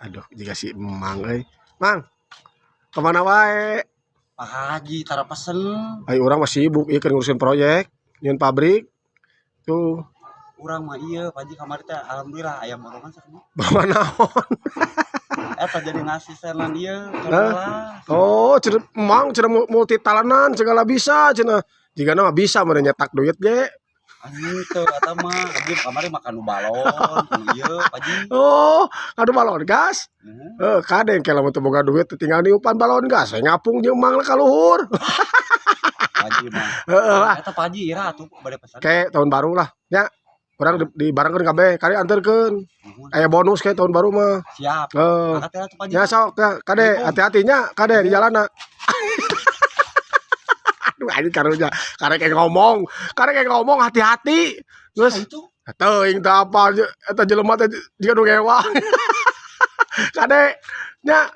Aduh, jiga si Emang euy. Mang, kemana wae? Pak Haji tara pesen. Ayo, urang masih sibuk ieu keur ngurusin proyek, nyieun pabrik. Tuh. Urang mah ieu, Pak Haji, kamari teh alhamdulillah aya borongan sakieu. Bawa naon? Eta jadi ngasisenan ieu. Hah? Oh, cenah Emang cenah multi talentan, segala bisa cenah. Jiga mah bisa meureun nyetak duit ge. Anjing teu, eta mah abdi kamari makan nu balon, nu ieu, Pak Haji. Oh, anu balon gas. Heeh. Eh, kade ke lamun teu boga duit tinggal niupan balon gas, saya ngapung jeung Mang ka luhur. Pak Haji mah. Heeh lah. Eta Pak Haji ira atuh bade pesan? Kayak tahun baru lah. Ya, urang dibarengkeun kabeh, kade anterkeun. Nuhun. Aya bonus kayak tahun baru mah. Siap. Eh. Angkat ya atuh, Pak Haji. Ya sok ya, kade. Assalamualaikum. Hati-hatinya kade di jalan. Aduh, anjing, karunya. Karek kayak ngomong hati-hati. Terus Ah, itu teuing teh apa eta jelema teh jiga nu ngewa. Kade nya.